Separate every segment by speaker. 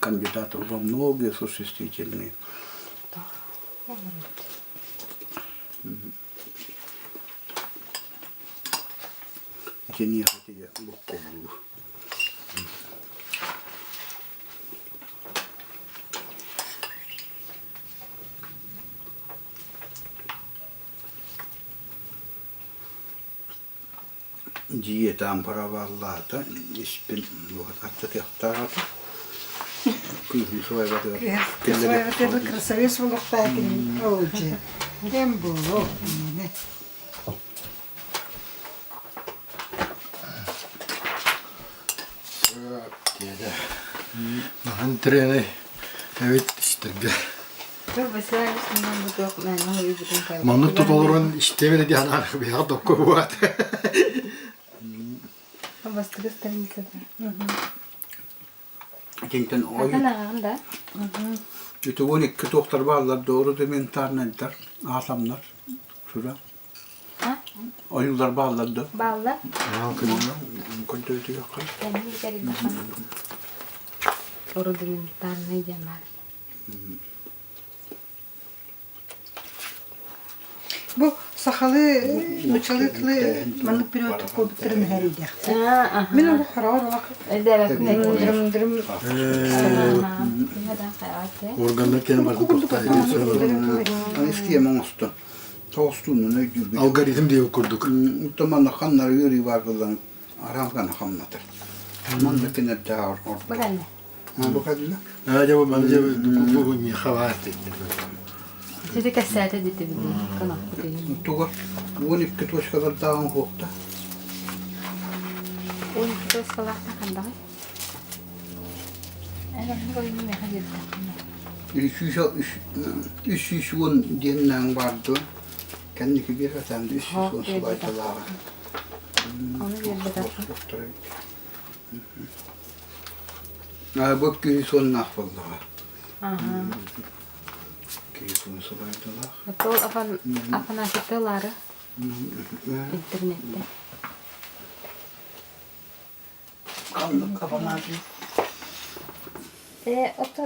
Speaker 1: Кандидатов во многие существительные. Итиниэхэ тиийэ буккуллуур. Дьиэтаан парабааллаата, испин аттатыахтаах этэ. Кыыһым сылайбатыгар
Speaker 2: Киллэриэх красавец буолуохтаах ол дьиэ. Кэм буолуо иҥинэ.
Speaker 3: Диэдэ. Махан тренай эбит истэргэ. Маннык тутулурун истэбин диэн биһиэхэ докку буолат.
Speaker 4: Бастакы страницата.
Speaker 1: Итинтэн ой Үтүгүн икки туохтар бааллар рудиментарнайдар, аатамнар, сюда. Ойуулар бааллар да?
Speaker 4: Бааллар.
Speaker 1: Көрдөөтүөххэ.
Speaker 4: Рудиментарный диэн баар.
Speaker 2: Бу сахалыы нууччалыы тылы маннык переводтук куолбуттарын эһэрийдиэхтэр. Мин олох хороҕор олох
Speaker 3: Органнар кэлэн барда
Speaker 1: Искием оҥостон тоҕустуунан өйдүүрбүт.
Speaker 3: Алгоритм диэбит курдук.
Speaker 1: Оттон манна ханнары ыарыы баар буоллан арамканы хамнатар. Манна кинердээҕэр ордук. Бу кэллэ.
Speaker 3: Аа дьэ бу маны дьэ бу миэхэ баар
Speaker 4: Сити кэссээтэ диэтибит коноппутуйун.
Speaker 1: Туга 12 точкалардааҕын хуохта.
Speaker 4: 12 точкалаахта хандаҕай?
Speaker 1: 310 диэннээн баар дуо? Кэнники биэрбэтэм 310 субайталааҕа.
Speaker 4: Ону биэрбэтэххин.
Speaker 1: Бу киһи суоннаах буоллаҕа. Киһи суон субайдалаах.
Speaker 4: Ол Афанасьевты ылаары интернеттен.
Speaker 1: Ханнык Афанасьев?
Speaker 4: Э, ото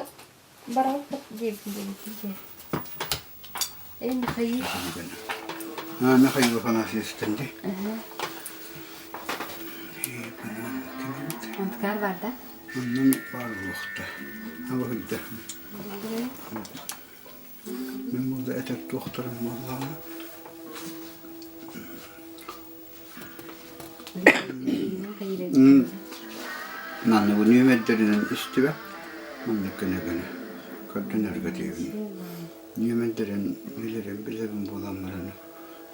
Speaker 4: баралпат диэбитин Э, Михаил.
Speaker 1: А, Михаил Афанасьевичтан дии.
Speaker 4: Онтукар бар да?
Speaker 1: Оннун баар буолуохта. Абыһыйда. Мин буолла этэр туохтарым буоллаҕына Манна бу нүөмэрдэринэн истибэ, маннык гына-гына көрдөнөргө диэбин. Нүөмэрдэрин билэрин билэбин буолан баран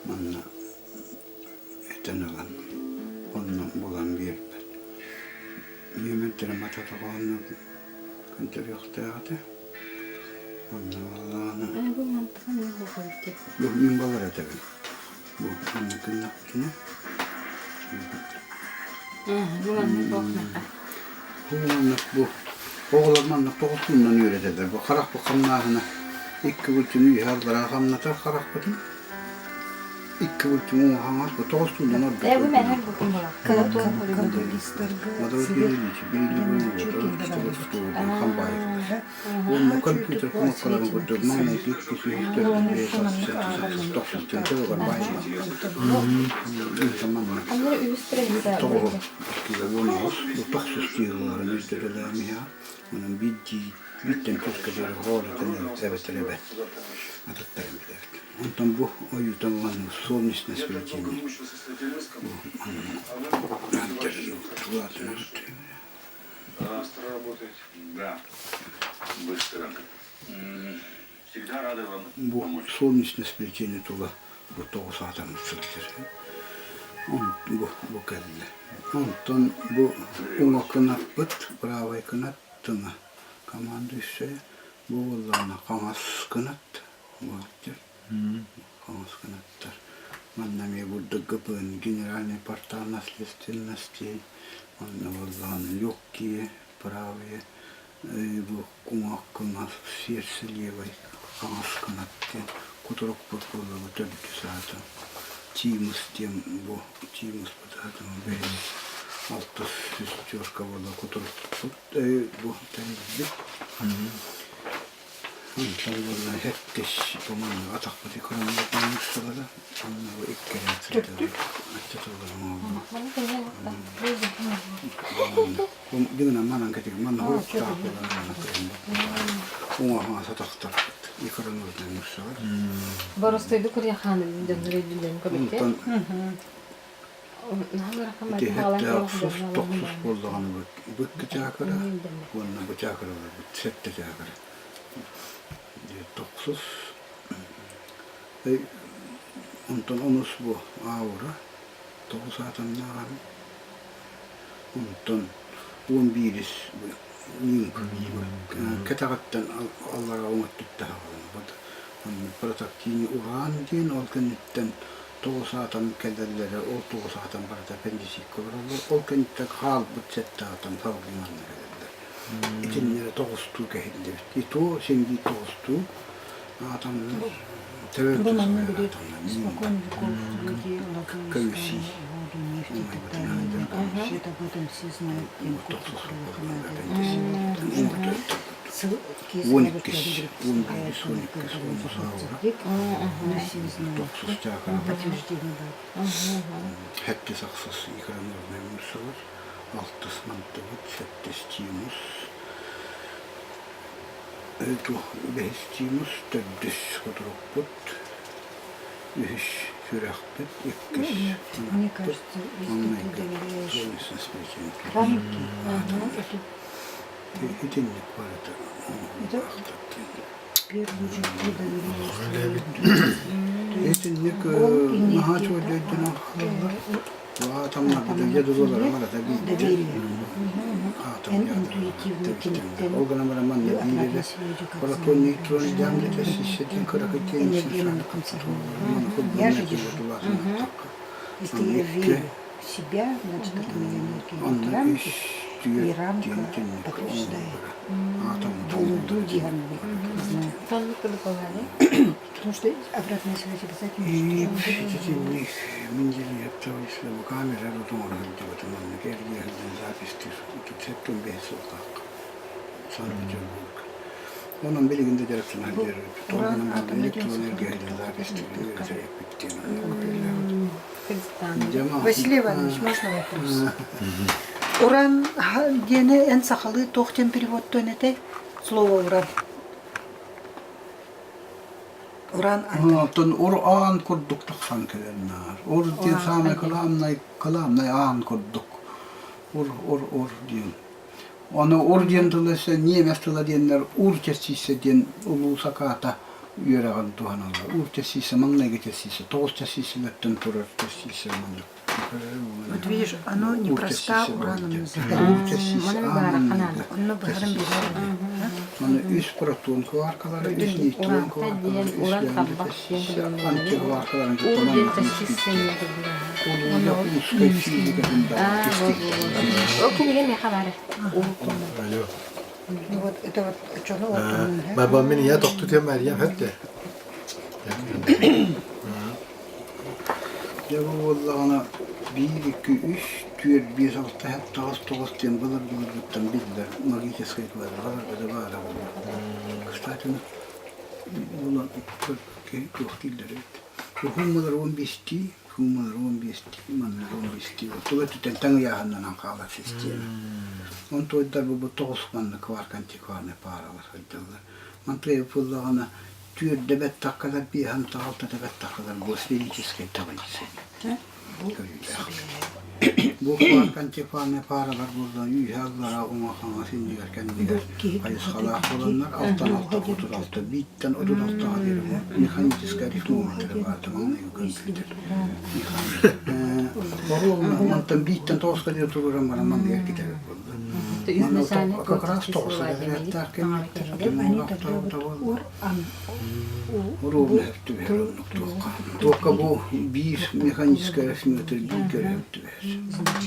Speaker 1: манна этэн ылан онно булан биэрбэт. Нүөмэрдэрин мататоҕоонно көрдөрүөхтээх этэ. Онно буоллаҕына бу мин балар этэбин. Бу маннык гыннахпытына
Speaker 4: Бу маннык буолуохха.
Speaker 1: Бу маннык бу оҕолор маннык тоҕус күнүнэн үөрэтэллэр. Бу харахпыт хамнааһына икки бүлтүн үөһэ аллараа хамнатар харахпытын икки бүлтүн уҥа бу тоҕус күнүнэн ордук.
Speaker 4: Э, бу мэнэр букум буолар.
Speaker 1: Уонна компьютер кнопкаларын курдук маҥнайгы икки сүүс төрт биэс тохсус тыһыынча
Speaker 4: Аннары үһүс страница
Speaker 1: Тоҕо уон тохсус тыһыыларын үрдэрэлээмиһэ онон биирдии бииртэн күүскэ диэри хоолотон эбэтэр эбэт атыттарын билэбит. Онтон бу ойуута маннык солнечное сплетение. Бу
Speaker 5: Быстро работает. Да, быстро. Всегда рады вам
Speaker 1: Бу
Speaker 5: помочь.
Speaker 1: солнечное сплетение тула бу тоҕус аатаммыт сылдьар. Бу, бу кэллэ. Онтон бу уҥа кынаппыт, правай кынат тыҥа командующая. Бу буоллаҕына хаҥас кынат бухгалтер. Хаҥас кынаттар. Манна эмиэ бурдук ГПН генеральный портал наследственности. Манна буоллаҕына легкие, правые, бу куҥах кыҥас, сердце левой, хаҥас кынат диэн кутурукпут буолла төрдүс аата. Тимус диэн бу тимус бытаатым бэһис. Алтыс шестерка буола кутурукпут бу тэрилбит. Онтон буолла сэттис бу манна атахпыт икраннар муссалара. Онно бу иккэрэн сылдьаллар. Ачча тыллар оҥоһуллар. Дьиҥинэн манан кэтик манна хоруктаах буолан манна уҥа-хаҥас атахтарбыт икраннарынан муссалар.
Speaker 4: Боростуойдук курьяхааны дьоннор өйдүүллэрин көрбүттэр.
Speaker 1: Онтон Ити сэттэ-ахсыс, тохсус буоллаҕына бу икки чаакыра уонна бу чаакыраларбыт сэттэ чаакыра. Тохсус онтон онус бу аура тоҕус атомнааҕар онтон 11-ис нимб кэтэҕиттэн аллараа уҥа өттүттэн аҕалан протактиний уран диэн ол кэнниттэн тоҕус аатан кэлэллэрэ, ол тоҕус аатан барыта аппендицитка олороллор, ол кэнниттэн хаалбыт сэттэ аатан салгыы манна кэлэллэр. Итиннэрэ тоҕустуу кэһиллибит. И то син биир тоҕустуу аатамнар
Speaker 2: Бу манна били спокон веков люди
Speaker 1: Көмүсүй.
Speaker 2: воду, нефть и так далее. Все об этом все знают.
Speaker 1: 12, 11, 12, 12,
Speaker 2: Подтверждение да.
Speaker 1: Сэттис ахсыс икронорный муссалар, алтыс мантыбыт, сэттис тимус, бэһис тимус, төрдүс кутурукпут, үһүс сүрэхпит, иккис
Speaker 2: Мне кажется, если ты доверяешь рамке, это
Speaker 1: Итинник барыта
Speaker 2: Это в первую очередь ты доверяешь своей интуиции.
Speaker 1: Итинник
Speaker 2: Ол
Speaker 1: наһаа
Speaker 2: энергията
Speaker 1: үчүгэйдик хаалаллар. Аатамнарбыта дьэ барыта биирдэ.
Speaker 2: доверие.
Speaker 1: Аатам
Speaker 2: Эн интуитивный киниттэн
Speaker 1: Ол гынан баран манна биир эрэ
Speaker 2: обратно себя же как
Speaker 1: протон нейтрон дьаамдыта сиссэтин кыракый
Speaker 2: энергия Я же держу. Если я верю в себя, значит, от меня энергия идет рамки, и рамка подтверждает. Булуду знаю. Потому что обратная связь обязательно.
Speaker 1: И итинник Менделеев камера тутуҥар сылдьыбытым онно кэргиэ сылдьан запись сэттэн сыллаах Санкт-Петербург. Онон билигин да дьарыктанар диэр электроэнергия запись
Speaker 2: Василий Иванович, можно вопрос? Уран диэни эн сахалыы туох диэн переводтуон этэй? Слово уран. Уран
Speaker 1: Оттон ур аан курдук тахсан кэлэр наар. Ур диэн саамай кылаамнай кылаамнай аан курдук. Ур ур ур диэн. Ону ур диэн тылы өссө ньиэмэс тыла диэннэр ур чэссииссэ диэн улуу сакаата үөрэҕин туһаналлар. Ур чэссииссэ маҥнайгы чэссииссэ, тоҕус чэссииссэлэртэн турар чэссииссэ маннык.
Speaker 2: Вот видишь, оно непроста ураном называется. Онно быһарын билэр.
Speaker 1: Маны үс протон кваркалары, үс нейтрон кваркалары, үс лямбда антикваркаларын Узкой физикатын
Speaker 4: Ол кинигэ миэхэ баар.
Speaker 2: Вот это вот чону отунун.
Speaker 3: Баба мин я тохтутуом Марьям хөттө.
Speaker 1: Дьэ бу буоллаҕына биир, икки, үс, түөрт, биэс, алта, сэттэ, аҕыс, тоҕус диэн былыр-былыргыттан биллэр магическай квадралар да баара буолуо. Кстати, булан киһи туох дииллэр эбит. Уһуҥҥалар 15-тии, уһуҥҥалар 15-тии, манна 15-тии. Тула өттүттэн таҥ ыйааһыннанан хаалар систиэмэ. Онтуойдар бу тоҕус манна кварк антикварнай пааралар сылдьаллар. Мантыйа буоллаҕына түөрдэ бэттаххалар биэһэн таҕалтата бэттаххалар бу сферическай таблица көрүүлээх. Бу кварк антикварнай пааралар буолла үүһэ аллара уҥа хаҥас иннигэр кэннигэр хайысхалаах буоланнар алтан алта 36 бииттэн 36-ҕа диэри механическай арифмометр баата маҥнайгы компьютер. Оруолуна мантан бииттэн тоҕуска диэри туруоран баран маҥнайгы китэбит буолла.
Speaker 4: Изначально
Speaker 1: Как раз
Speaker 4: творческий
Speaker 1: тоҕус
Speaker 4: сыла
Speaker 1: эрээттээх
Speaker 4: демеди
Speaker 1: кэмиттэр
Speaker 4: таҥара
Speaker 1: ким
Speaker 2: Они тогда вот
Speaker 1: олохтообута
Speaker 2: ур ан у
Speaker 1: Уруобуна
Speaker 2: бу
Speaker 1: сөп түбэһэр
Speaker 2: тыл
Speaker 1: оннук туохха. Туохха бу биир механическай расметр бииргэ сөп түбэһэр.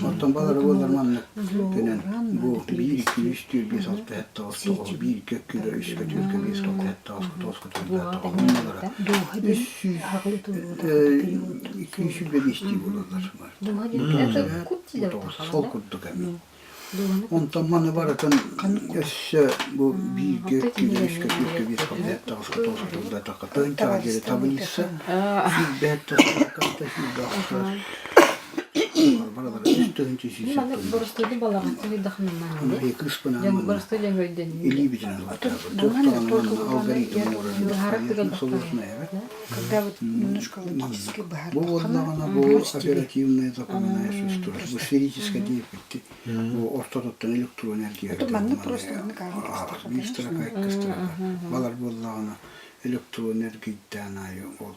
Speaker 1: Оттон
Speaker 2: значение.
Speaker 1: балары
Speaker 2: Поэтому
Speaker 1: буоллар
Speaker 2: вот
Speaker 1: маннык
Speaker 2: слово
Speaker 1: гынан
Speaker 2: уран
Speaker 1: бу
Speaker 2: надо
Speaker 1: биир, икки,
Speaker 2: перевести
Speaker 1: үс, түөрт, биэс, алта, сэттэ, аҕыс, тоҕус,
Speaker 2: сетью.
Speaker 1: бииргэ, иккигэ, үскэ, түөркэ, биэскэ, алта, сэттэ, аҕыска, тоҕуска,
Speaker 4: Буола
Speaker 1: түөртэ,
Speaker 4: тэҥнээх
Speaker 1: оннулара
Speaker 4: да.
Speaker 2: Дууһа
Speaker 1: үс
Speaker 2: диэн
Speaker 1: сүүс
Speaker 2: аҕылы тыллыытаҕа перевод
Speaker 1: икки
Speaker 2: слова.
Speaker 1: сүүс биэстии буолаллар.
Speaker 4: Дууһа диэн это кут
Speaker 1: Бу
Speaker 4: диэн
Speaker 1: тоҕус
Speaker 4: тахалар
Speaker 1: сол
Speaker 4: да?
Speaker 1: курдук эми.
Speaker 2: Ну,
Speaker 4: Дууһаны кут
Speaker 1: Онтон маны барытын
Speaker 2: ханнык курдук?
Speaker 1: өссө бу бииргэ,
Speaker 4: Оттон
Speaker 1: иккигэ, үскэ,
Speaker 4: кинилэринэн
Speaker 1: түөркэ, биэскэ,
Speaker 4: билэр
Speaker 1: алта, аҕыска, тоҕуска, тыллаатахха, тыһыынчаҕа диэри
Speaker 2: Табаарыстар
Speaker 1: таблица,
Speaker 2: это
Speaker 1: сүүрбэһиттэн сорокатта, сүүрбэ ахса, баралара үс тыһыынча сүүс
Speaker 4: Маны
Speaker 1: сэттэ
Speaker 4: боростуойду балаҕаччы ыйдахынаммаан
Speaker 1: уон кыыспынаан
Speaker 4: Дьон
Speaker 1: манна
Speaker 4: боростуой дьон өйдөннүү.
Speaker 1: илиибитинэн ылаттаабыт.
Speaker 2: Это нормально,
Speaker 1: Туохтаҕына
Speaker 2: только
Speaker 1: манна
Speaker 2: вот она
Speaker 1: алгоритм
Speaker 2: я
Speaker 1: оҥорон
Speaker 4: Быһаарар
Speaker 1: конечно, сложная эбит.
Speaker 2: Когда вот немножко логически
Speaker 1: Бу буоллаҕына
Speaker 2: быһаардаххына,
Speaker 1: бу
Speaker 2: плюс тебе.
Speaker 1: оперативное запоминающее устройство, бу сферическое диэбитти бу ортотуттан электрон
Speaker 2: Это
Speaker 1: эргиэрдэр
Speaker 2: маннык просто маннык ааҕан кэбистэххэ,
Speaker 1: биир
Speaker 2: конечно.
Speaker 1: строка икки строка балар буоллаҕына электрон эргийдээн аайы ол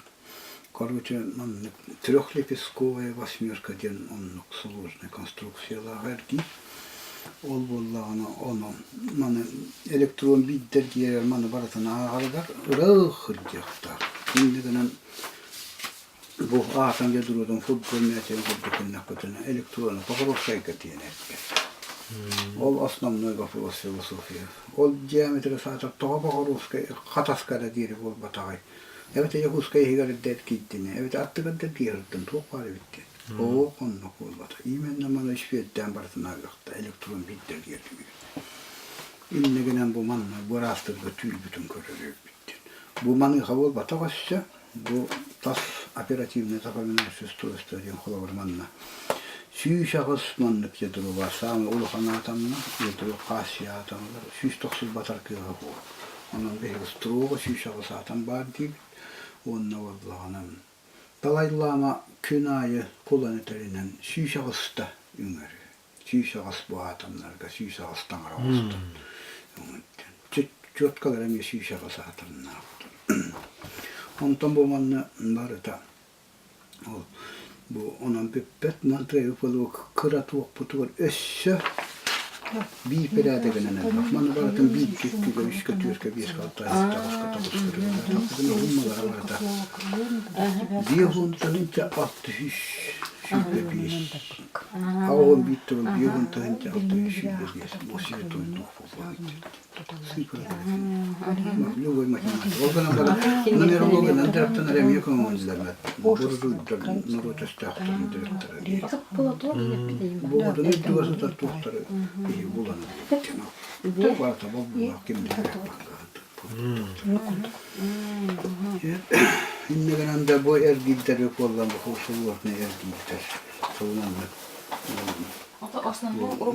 Speaker 1: короче маннык трехлепестковая восьмерка диэн оннук сложная конструкциялаах эргий ол буоллаҕына ону маны электрон биирдэр диэрэр маны барытын ааҕарыгар ыраах сылдьыахтаах инньэ гынан Бу аатан ядруотун футбол мээчигин курдук гыннахпытына электроны Покровскайга тиийэн эргэр. Ол основной вопрос философия. Ол диаметры саатар тоҕо Покровскай Хатаска эрэ диэри буолбатаҕай? Эбэтэр Якутскай иһигэр эрдэ киирдинэ, эбэтэр аттыгар да киирэртэн туох баар эбит диэн. Оо, оннук буолбата. Именно маны үспүөттээн барытын ааҕыахта электрон биирдэр диэтимигэр. Иннэ гынан бу манна быраастарга түүл-бүтүн көрөр эбиппит диэн. Бу маныаха буолбатах өссө. Бу тас оперативное запоминающее устройство диэн холобур манна 108 маннык ядро баар. Саамай улахан атомна, ядро хаас атомалар 190 батар кыаҕа буолар. Онон биһиги строго 108 атом баар диибит. Уонна буоллаҕына Далай-Лама күн аайы кулан этэринэн 108-та үҥэр. 108 бу атомнарга 108 таҥара оҥостон. Четкалар эмиэ 108 атомнаах. Онтон бу манна барыта ол бу онон бүппэт мантыайы кыра туохпутугар өссө биир бэрээдэгинэн элбэх. Маны барытын бииргэ, иккигэ, үскэ, түөркэ, биэскэ, алта, сэттэ, аҕыска, тоҕуска, тахсытын уһунмалара барыта биир уонтан алта үс сүүрбэ биэс аҕыс биир төгүл биир уон тыһыынча алта үс сүүрбэ биэс бу святой дух Любой математик. Ол гынан баран нумерологиянан дьарыктанар эмиэ көҥүллэммэт. Бурдуйдар норуот өстөөхтөрүн директора диир. Буотуну үрдүгэр сытар туохтары киһи булан барыта болбулаах ким да Иннэ гынан да бу эргиирдэр буоллан бу сулуотунай эргиирдэр сылынан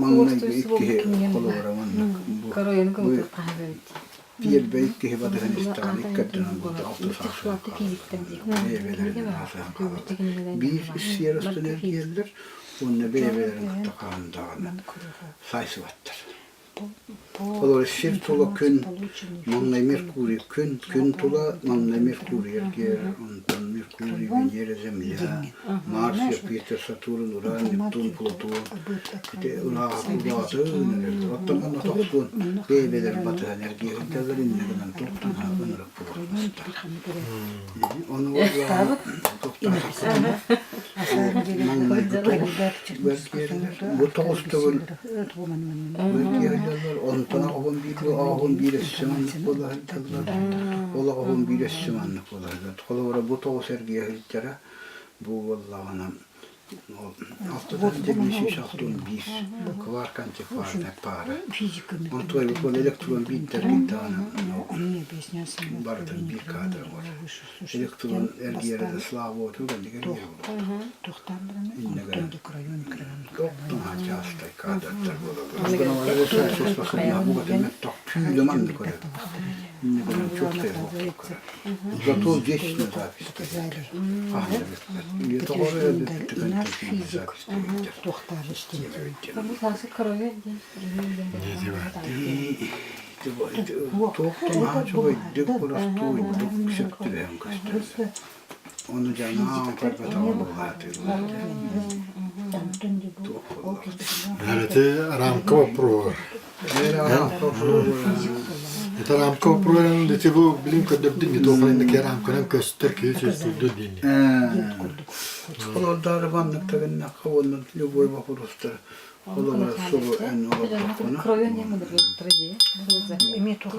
Speaker 1: Маҥнайгы иккиһи холобура маннык бу пиэрбэ иккиһи батыһан истэҕин икки ардынан булда алтыс аахсыан бэйэ-бэйэлэрин аахсыһан хаалаллар. Биир сиэр устун эргийэллэр уонна бэйэ-бэйэлэрин кытта хаһан даҕаны саайсыбаттар. Олор сир тула күн, маҥнай Меркурий күн, күн тула маҥнай Меркурий эргийэр, онтон Меркурий, Венера, Земля, Марс, Юпитер, Сатурн, Уран, Нептун, Плутон ити улааты эрэллэр. Оттон манна тохтуон бэйэ-бэйэлэрин батыһан эргийэ сылдьаллар, иннэ гынан туохтан ынырык буолуохтаах. Ону тохтоотохпутуна маҥнайгы тоҕус бу тоҕус төгүл Бэргиһэллэр, онтон оҕом биир оҕом биир өссө маннык буола сылдьаллар, ол оҕом биир өссө маннык буола сылдьар. Холобура, бу тоҕус эргийэ сылдьара, бу буоллаҕына алтатан 561 кварк антикварнай паара. Онтуой бу электрон биирдэр даҕаны барытын биир каадыр оҥорор. Электрон эргийэрэ да слава оту кэннигэр эргийэр буолуохтаах. Иннэ чаастай каадырдар Зато вечно запись Ону дьанаан көрбөтөҕүм буолаатылар.
Speaker 2: Онтон дьэ бу ол кэлбитинэн
Speaker 3: Это рамка вопроһа. Это рамка вопроһа ити бу билим көрдөрдүн не только инники рамканан көстөр киһи чувствуйду диини.
Speaker 1: Олордары маннык тагыннакка уонна любой вопростар олора субу эн олордоххуна
Speaker 4: Кроен не мудрый дии.
Speaker 2: Эмиэ туох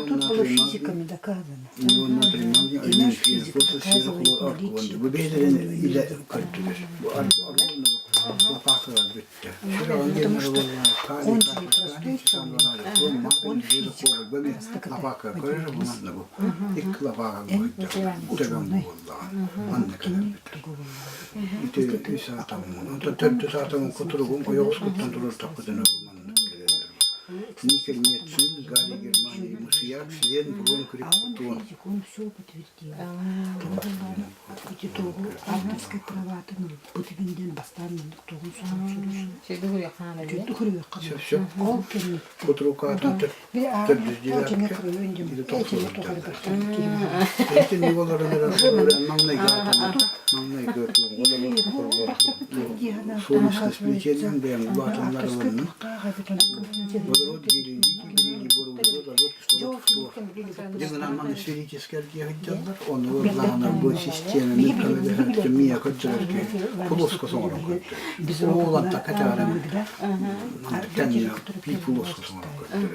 Speaker 2: Тут было физиками доказано. И наш физик доказывает наличие. Потому что он же не простой человек, он физик. Ученый. Кини тугу
Speaker 1: Ити үс аатаммын. Онтон төрдүс аатаммын кутуругум ойоҕоскуттан туруортахпытына бу маннык кэлэллэр. Никель Мецин, Галий Германий, Мышьяк, Селен, Бром,
Speaker 2: А он
Speaker 1: Криптон.
Speaker 2: физик, он все подтвердил. Эти тугу авторскай праватын ылбыт диэн бастаан маннык тугун суруйсун.
Speaker 1: Все, все.
Speaker 2: Ол кэнниттэн.
Speaker 1: Кутурук аатын
Speaker 2: Били
Speaker 1: төрдүс
Speaker 2: аҕам
Speaker 1: девятка
Speaker 2: кырыйын диэн
Speaker 1: или
Speaker 2: эчине
Speaker 1: тохсугар
Speaker 2: тухары
Speaker 1: дьаллар.
Speaker 2: бастаан киһи
Speaker 1: Итинник олорон эрэн маҥнайгы аатым маҥнайгы солнечное сплетение бэйэм улаатыннар ылынным. Водород гелий, литий, бериллий, бор, углерод, азот, кислород, фтор. Дьиҥинэн манна сферическэй эргиэ сылдьаллар, ону ыллаҕына бу систиэмэни көмөлөһөөччү миэ көрдөрөр киһи полоска соҥорон көрдөрөр. Оолан такка тэҥҥэ биир полоска соҥорон көрдөрөр.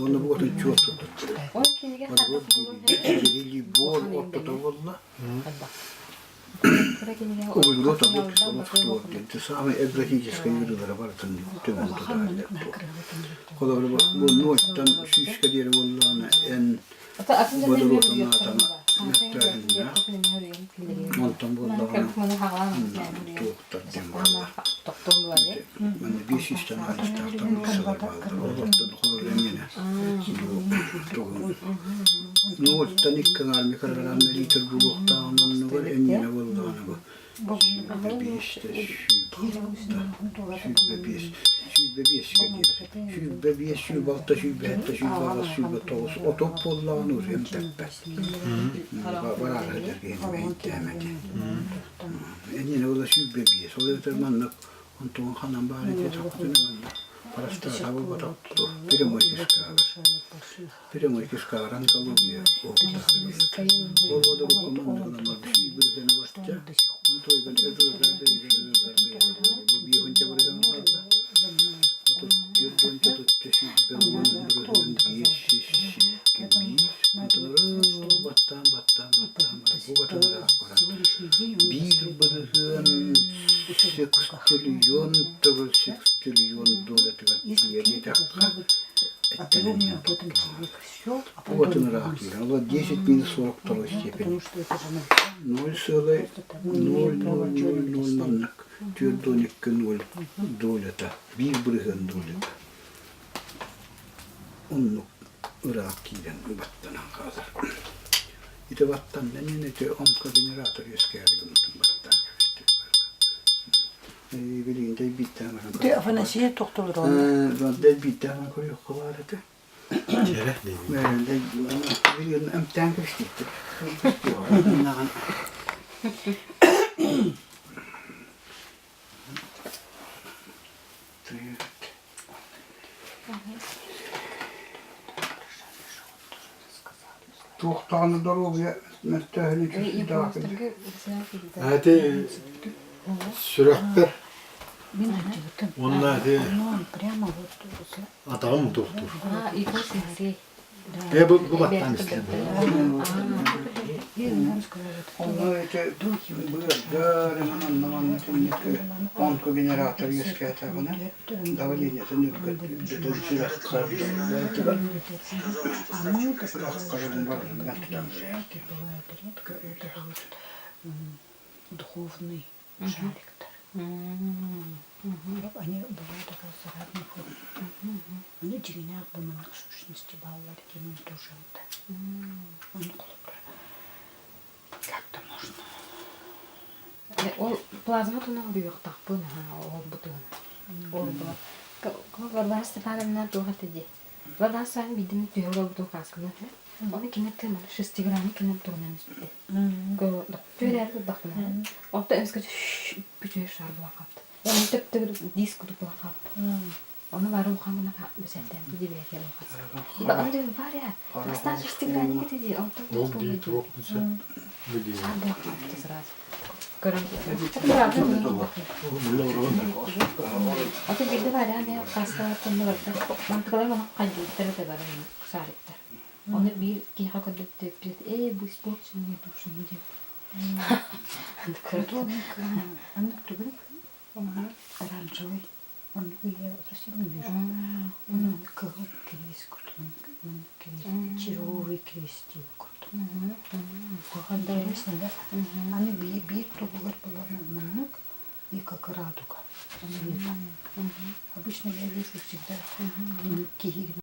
Speaker 1: Уонна бу отун чуот туттар. Водород гелий, бор ортото буолла. Углерод азот кислород фтор диэн самый экзотическай ыарыылара барытын түмэн тутаһаллар. Холобура бу нуоттан сүүскэ диэри буоллаҕына эн водородун аатана мөттөөһүннээх онтон буоллаҕына туохтар диэн бааллар. Манна биир сүүстэн аалыстаах таблицалар бааллар. Олортон холобура эмиэнэ тугун нуоттан икки аҥаар микрограмм литр буолуохтааҕын оннугар энньэнэ буоллаҕына бу 105 105 105-кэ диэри 105 106 107 108 109 отут буоллаҕына уже эмтэппэт бараары сылдьар киһини мэһэйдээмэ диэн энньэнэ буолла 105 ол эбэтэр маннык онтугун ханан баар этиэтэхпитинэ манна парастаата буолбатах прямой кишкаҕа прямой кишкаҕа онкология ол Биир бырыһыан секстриллион төгүл секстриллион долларыгар тиийэр диэтэххэ, Вот он рак, вот 10 минус 42 степень. 0,0000 маннык 4,2 долята, биир бырыһыан долята. Оннук ыраах киирэн баттанан хаалар. Ити баттанна иннинэ ити онкогенератор үөскээри гыммытын баттаан кэбистим. Билигин дэйбииттээн баран
Speaker 2: Ити Афанасия тохтолорон.
Speaker 1: Дэйбииттээн баран көрүөххэ баар этэ. Билигин эмтээн кэбистиэхтэр. Туохтаҕына доруобуйа мөлтөөһүнүн чувствуйдаах
Speaker 3: Ати сүрэхпэр уонна ати атаҕым туохтуур. Э бу бу баттаан истим.
Speaker 1: Онно ити быардар манна манна түннүк онкогенератор үөскээтэҕинэ давлениетын үрдэтэн сүрэххэ сүрэххэ барытын тутан
Speaker 2: Духовный шариктар. Они бывают, оказывается, разных форм. Они дьиҥнээх бу маннык сущности бааллар диэн он тоже это. Он холобура как-то можно.
Speaker 4: Ол плазма туһунан уруйуохтаахпын ол бутугун. Ол була. Варвара Степановна туох этэ дии. Варвара Степановна биирдэ түһэ олорбутун каасканы. Оны кини тымын шестигранник кини туһунан испитэ. Түөрээр турдахпына. Онто эмискэ бүтүөр шар буолан хаалбыт. Оны төп-төгүр диск курдук буолан хаалбыт. Оны бары улахан гына бэчээттээн дибиэтэ улахан. Варя, достань шестигранник это ди, онтон
Speaker 3: Ол дии туох билсэ билии.
Speaker 4: Шар буолан хаалбыт сразу. Көрөн. Аты биирдэ Варя эмиэ кассалар тоннуларда мантыкалар мана хайдыыттар этэ баран шариктар. Оны биир киһиэхэ көрдөттүөппүт ээ бу испорченные души диэн.
Speaker 2: Аннык түгүрүк оранжевый оннук я совсем не вижу. Кыһыл кириэс курдук червовый крест диэбит курдук. Интересно, да? Аны биир тугугар буолар маннык и как радуга цвета. Обычно я вижу всегда киһи.